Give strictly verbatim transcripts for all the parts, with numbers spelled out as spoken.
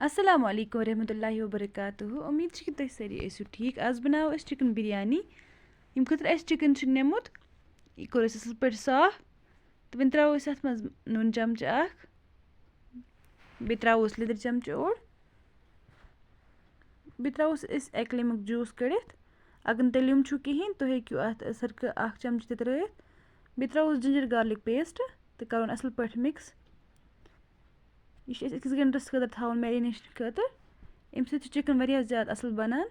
السلام علیکم ورحمۃ اللہ وبرکاتہ۔ امید چھِ کہِ تُہۍ سٲری ٲسِو ٹھیٖک۔ آز بناوو أسۍ چِکن بِریانی۔ ییٚمہِ خٲطرٕ اَسہِ چِکن چھُ نیومُت، یہِ کوٚر اَسہِ اَصٕل پٲٹھۍ صاف تہٕ وۄنۍ ترٛاوو أسۍ اَتھ منٛز نُن چمچہٕ اَکھ، بیٚیہِ ترٛاوو أسۍ لیٚدٕر چمچہٕ اوٚڑ، بیٚیہِ ترٛاوو أسۍ اَکہِ لیمُک جوٗس کٔڑِتھ۔ اگر نہٕ تیٚلہِ یِم چھُو کِہیٖنۍ، تُہۍ ہیٚکِو اَتھ سِرکہٕ اَکھ چمچہٕ تہِ ترٛٲیِتھ۔ بیٚیہِ ترٛاوو أسۍ جِنجَر گارلِک پیسٹ تہٕ کَرُن اَصٕل پٲٹھۍ مِکس۔ یہِ چھِ أسۍ أکِس گھنٹَس خٲطرٕ تھاوُن میرِنیشن خٲطرٕ۔ اَمہِ سۭتۍ چھُ چِکن واریاہ زیادٕ اَصٕل بَنان۔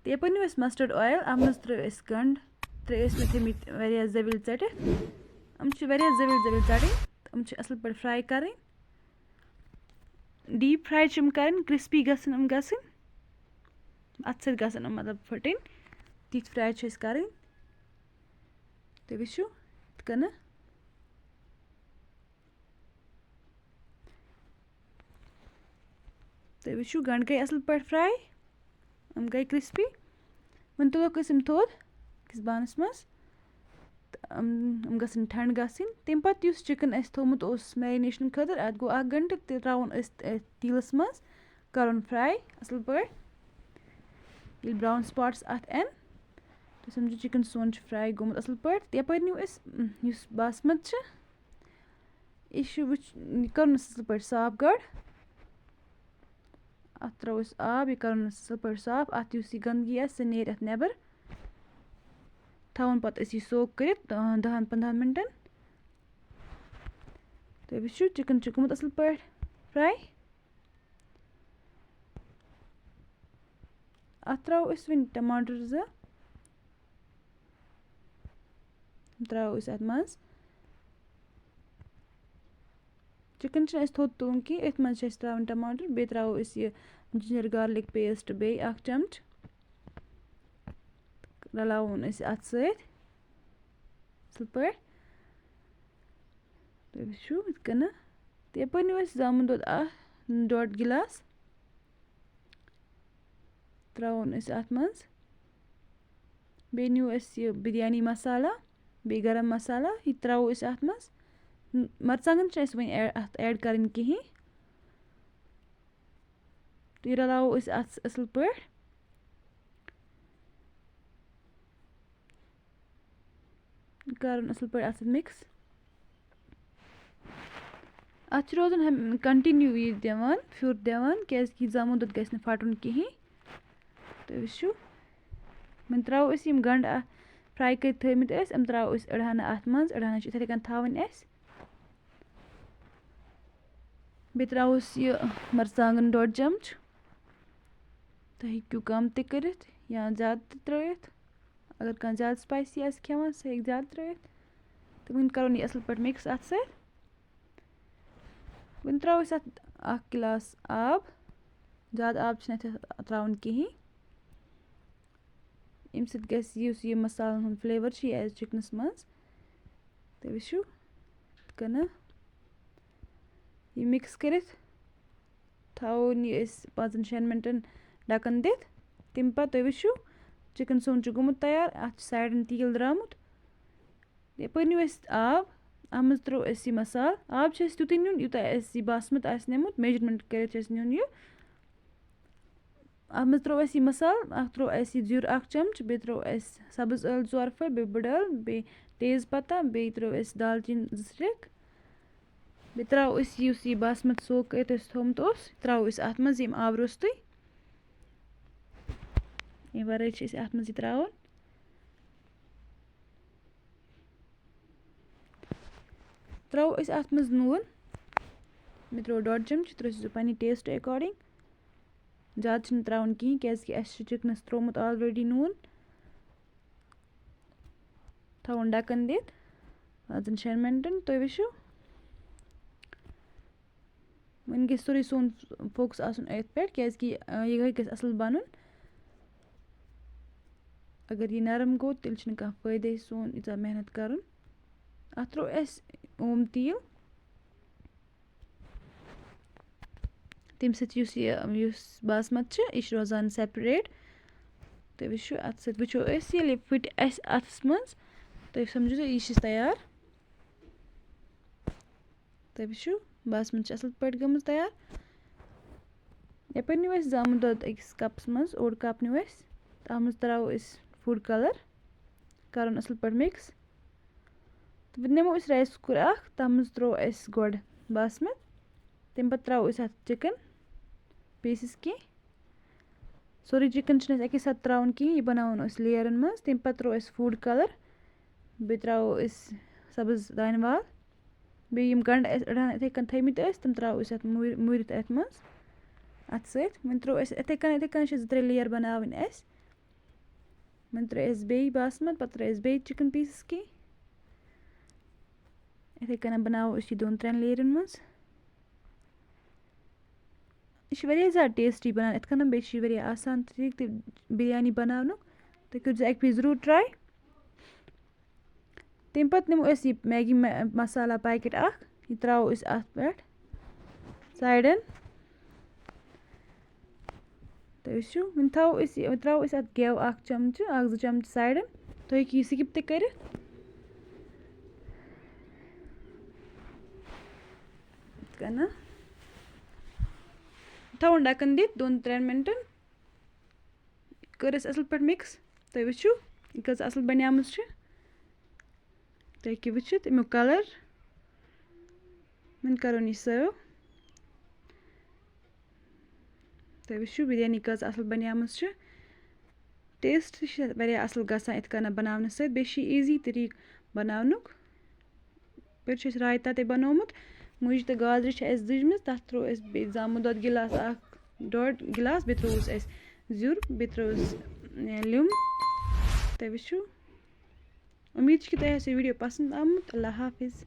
تہٕ یَپٲرۍ نیوٗ اَسہِ مَسٹٲرڈ اویِل، اَتھ منٛز ترٛٲو اَسہِ گنٛڈ، ترٛٲے ٲسۍ مےٚ تھٲیمٕتۍ واریاہ زٔوِلۍ ژٔٹِتھ۔ یِم چھِ واریاہ زٔوِلۍ زٔوِلۍ ژَٹٕنۍ، یِم چھِ اَصٕل پٲٹھۍ فرٛاے کَرٕنۍ۔ ڈیٖپ فرٛاے چھِ یِم کَرٕنۍ، کرٛسپی گژھن یِم گژھٕنۍ، اَتھٕ سۭتۍ گژھن یِم مطلب پھٕٹٕنۍ، تِتھۍ فرٛاے چھِ اَسہِ کَرٕنۍ۔ تُہۍ وٕچھِو یِتھ کٔنۍ۔ تُہۍ وٕچھِو، گنٛڈٕ گٔے اَصٕل پٲٹھۍ فرٛاے، یِم گٔے کرٛسپی۔ وۄنۍ تُلوکھ أسۍ یِم تھوٚد أکِس بانَس منٛز تہٕ یِم، یِم گژھن ٹھنٛڈ گژھٕنۍ۔ تَمہِ پَتہٕ یُس چِکَن اَسہِ تھوٚومُت اوس میرِنیشنہٕ خٲطرٕ، اَتھ گوٚو اَکھ گھنٹہٕ، تہِ ترٛاوُن أسۍ أتھۍ تیٖلَس منٛز، کَرُن فرٛاے اَصٕل پٲٹھۍ۔ ییٚلہِ براوُن سپاٹٕس اَتھ یِن، تُہۍ سَمجھِو چِکَن سون چھُ فرٛاے گوٚمُت اَصٕل پٲٹھۍ۔ تہٕ یَپٲرۍ نیوٗ اَسہِ، یُس باسمَت چھِ، یہِ چھُ وٕچھ-، یہِ کَرُن اَسہِ اَصٕل پٲٹھۍ صاف گۄڈٕ۔ اَتھ ترٛاوو أسۍ آب، یہِ کَرُن اَسہِ اَصٕل پٲٹھۍ صاف۔ اَتھ یُس یہِ گنٛدگی آسہِ، سۄ نیرِ اَتھ نٮ۪بَر۔ تھاوُن پَتہٕ أسۍ یہِ soak کٔرِتھ، آ، دَہَن پنٛدہَن مِنٹَن۔ تُہۍ وٕچھِو، چِکَن چھُ گوٚمُت اَصٕل پٲٹھۍ فرٛاے۔ اَتھ ترٛاوو أسۍ وۄنۍ ٹماٹر زٕ، ترٛاوو أسۍ اَتھ منٛز۔ چِکَن چھِنہٕ اَسہِ تھوٚد تُلُن کینٛہہ، أتھۍ منٛز چھِ اَسہِ ترٛاوٕنۍ ٹماٹر، بیٚیہِ ترٛاوو أسۍ یہِ جِنجَر گارلِک پیسٹ بیٚیہِ اَکھ چمچہٕ، رَلاوون أسۍ اَتھ سۭتۍ اَصٕل پٲٹھۍ۔ تُہۍ وٕچھِو یِتھ کٔنۍ۔ تہٕ یَپٲرۍ نیوٗ اَسہِ زامُت دۄد اَکھ، ڈۄڈ گِلاس۔ ترٛاوون أسۍ اَتھ منٛز۔ بیٚیہِ نیوٗ اَسہِ یہِ بِریانی مصالہ، بیٚیہِ گرم مصالہ، یہِ ترٛاوو أسۍ اَتھ منٛز۔ م-، مرژٕوانٛگن چھِ اَسہِ وۄنۍ اَ-، اَتھ add کَرٕنۍ کِہیٖنۍ۔ تہٕ یہِ رَلاوو أسۍ اَتھ اَصٕل پٲٹھۍ۔ کَرُن اَصٕل پٲٹھۍ اَتھ سۭتۍ mix۔ اَتھ چھُ روزُن ہم-، continue یہِ دِوان، پھیُر دِوان، کیٛازِکہِ یہِ زامُت دۄد گژھِ نہٕ پھَٹُن کِہیٖنۍ۔ تُہۍ وٕچھِو، وۄنۍ ترٛاوو أسۍ یِم گَنٛڈٕ اَتھ fry کٔرِتھ تھٲومٕتۍ ٲسۍ، یِم ترٛاوو أسۍ أڑہَنہٕ اَتھ منٛز، أڑہَنہٕ چھِ یِتھَے کٔنۍ تھاوٕنۍ اَسہِ۔ بیٚیہِ ترٛاوو أسۍ یہِ مَرژٕوانٛگَن ڈۄڈ چَمچہٕ۔ تُہۍ ہیٚکِو کَم تہِ کٔرِتھ یا زیادٕ تہِ ترٛٲیِتھ۔ اگر کانٛہہ زیادٕ spicy آسہِ کھٮ۪وان، سُہ ہیٚکہِ زیادٕ ترٛٲیِتھ۔ تہٕ وۄنۍ کَرُن یہِ اَصٕل پٲٹھۍ mix اَتھ سۭتۍ۔ وۄنۍ ترٛاوو أسۍ اَتھ اَکھ گِلاس آب۔ زیادٕ آب چھِنہٕ اَتھ ترٛاوُن کِہیٖنۍ۔ اَمہِ سۭتۍ گژھِ یُس یہِ مصالَن ہُنٛد flavour چھُ، یہِ آسہِ chickenَس منٛز۔ تُہۍ وٕچھِو، یِتھ کٔنۍ یہِ mix کٔرِتھ تھاوون یہِ أسۍ پانٛژَن شٮ۪ن مِنٹَن ڈَکَن دِتھ۔ تَمہِ پَتہٕ تُہۍ وٕچھِو، chicken سون چھُ گوٚمُت تیار، اَتھ چھُ sideن تیٖل درٛامُت۔ یَپٲرۍ نیوٗ اَسہِ آب، اَتھ منٛز ترٛوو اَسہِ یہِ مصالہٕ۔ آب چھُ اَسہِ تیُتُے نیُن، یوٗتاہ اَسہِ یہِ باسمَت آسہِ نیوٗمُت، measurement کٔرِتھ چھُ اَسہِ نیُن یہِ۔ اَتھ منٛز ترٛوو اَسہِ یہِ مصالہٕ، اَکھ ترٛوو اَسہِ یہِ زیُر اَکھ چَمچہٕ، بیٚیہِ ترٛوو اَسہِ سَبٕز ٲلہٕ ژور پھٔلۍ، بیٚیہِ بٕڈ ٲلہٕ، بیٚیہِ تیز پَتہ، بیٚیہِ ترٛوو اَسہِ دالچیٖن زٕ سِٹِک۔ بیٚیہِ ترٛاوو أسۍ یُس یہِ باسمَت soak کٔرِتھ اَسہِ تھوٚومُت اوس، یہِ ترٛاوو أسۍ اَتھ منٛز ییٚمہِ آبہٕ روٚستُے۔ اَمہِ وَرٲے چھِ أسۍ اَتھ منٛز یہِ ترٛاوُن۔ ترٛاوو أسۍ اَتھ منٛز نوٗن۔ مےٚ ترٛوو ڈۄڈ چَمچہٕ، تُہۍ ترٛٲوِو پنٛنہِ taste according۔ زیادٕ چھِنہٕ ترٛاوُن کِہیٖنۍ، کیٛازِکہِ اَسہِ چھُ chickenَس ترٛوومُت already نوٗن۔ تھاوُن ڈَکَن دِتھ پانٛژَن شٮ۪ن مِنٹَن۔ تُہۍ وٕچھِو، وۄنۍ گژھِ سورُے سون focus آسُن أتھۍ پٮ۪ٹھ، کیٛازِکہِ، آ، یہِ گژھِ اَصٕل بَنُن۔ اگر یہِ نرم گوٚو، تیٚلہِ چھُنہٕ کانٛہہ فٲیدَے سون ییٖژاہ محنت کَرُن۔ اَتھ ترٛوو اَسہِ اوم تیٖل۔ تَمہِ سۭتۍ یُس یہِ، یُس باسمَت چھِ، یہِ چھِ روزان separate۔ تُہۍ وٕچھِو، اَتھ سۭتۍ وٕچھو أسۍ، ییٚلہِ یہِ پھٕٹہِ اَسہِ اَتھَس منٛز، تُہۍ سَمجھِو زِ یہِ چھِ تیار۔ تُہۍ وٕچھِو، باسمَت چھِ اَصٕل پٲٹھۍ گٔمٕژ تیار۔ یَپٲرۍ نیوٗ اَسہِ زامُت دۄد أکِس کَپَس منٛز، اوٚڑ کَپ نیوٗ اَسہِ، تَتھ منٛز ترٛاوو أسۍ فُڈ کَلَر، کَرُن اَصٕل پٲٹھۍ مِکٕس۔ تہٕ وۄنۍ نِمو أسۍ رایِس کُکَر اَکھ، تَتھ منٛز ترٛوو اَسہِ گۄڈٕ باسمَت، تَمہِ پَتہٕ ترٛاوو أسۍ اَتھ چِکَن پیٖسٕز کینٛہہ۔ سورُے چِکَن چھُنہٕ اَسہِ اَکی ساتہٕ ترٛاوُن کِہیٖنۍ، یہِ بَناوُن أسۍ لیرَن منٛز۔ تَمہِ پَتہٕ ترٛوو اَسہِ فُڈ کَلَر، بیٚیہِ ترٛاوو أسۍ سَبٕز دانہِ وَل، بیٚیہِ یِم گَنٛڈٕ اَسہِ أڑہَن یِتھَے کٔنۍ تھٲیمٕتۍ ٲسۍ، تِم ترٛاوو أسۍ اَتھ موٗرۍ-، موٗرِتھ اَتھ منٛز، اَتھ سۭتۍ۔ وۄنۍ ترٛوو اَسہِ یِتھَے کٔنۍ، یِتھَے کٔنۍ چھِ زٕ ترٛےٚ لیَر بَناوٕنۍ اَسہِ۔ وۄنۍ ترٛٲے اَسہِ بیٚیہِ باسمَت، پَتہٕ ترٛٲے اَسہِ بیٚیہِ چِکَن پیٖسٕز کینٛہہ۔ یِتھَے کٔنۍ بَناوو أسۍ یہِ دۄن ترٛٮ۪ن لیرَن منٛز۔ یہِ چھِ واریاہ زیادٕ ٹیسٹی بَنان، یِتھ کٔنۍ بیٚیہِ چھِ یہِ واریاہ آسان طریٖقہٕ تہِ بِریانی بَناونُک۔ تُہۍ کٔرۍزیٚو اَکہِ پھِرِ ضروٗر ٹرٛاے۔ تَمہِ پَتہٕ نِمو أسۍ یہِ میگی مَ-، مَسالا پیکٮ۪ٹ اَکھ، یہِ ترٛاوو أسۍ اَتھ پٮ۪ٹھ سایڈَن۔ تُہۍ وٕچھِو، وۄنۍ تھاوو أسۍ یہِ، وۄنۍ ترٛاوو أسۍ اَتھ گٮ۪و اَکھ چَمچہٕ، اَکھ زٕ چَمچہٕ سایڈَن۔ تُہۍ ہیٚکِو یہِ سِکِپ تہِ کٔرِتھ۔ یِتھ کٔنۍ۔ تھاوُن ڈَکَن دِتھ دۄن ترٛٮ۪ن مِنٹَن۔ کٔر اَسہِ اَصٕل پٲٹھۍ مِکٕس۔ تُہۍ وٕچھِو، یہِ کۭژاہ اَصٕل بَنیمٕژ چھِ۔ تُہۍ ہیٚکِو وٕچھِتھ اَمیُک کَلَر۔ وۄنۍ کَرون یہِ سٔرٕو۔ تُہۍ وٕچھِو بِریانی کۭژاہ اَصٕل بَنیمٕژ چھِ۔ ٹیسٹ تہِ چھِ واریاہ اَصٕل گژھان یِتھ کٔنۍ بَناونہٕ سۭتۍ۔ بیٚیہِ چھِ یہِ ایٖزی طریٖقہٕ بَناونُک۔ پٲٹھۍ چھُ اَسہِ رایتا تہِ بَنومُت۔ مُجہِ تہٕ گازرِ چھِ اَسہِ دِجمٕژ، تَتھ ترٛوو اَسہِ بیٚیہِ زامُت دۄد گِلاس اَکھ، ڈۄڈ گِلاس، بیٚیہِ ترٛووُس اَسہِ زیُر، بیٚیہِ ترٛووُس، اے، لیوٚمب۔ تُہۍ وٕچھِو۔ اُمید چھِ کہِ تۄہہِ آسہِ یہِ ویٖڈیو پَسنٛد آمُت۔ اللہ حافظ۔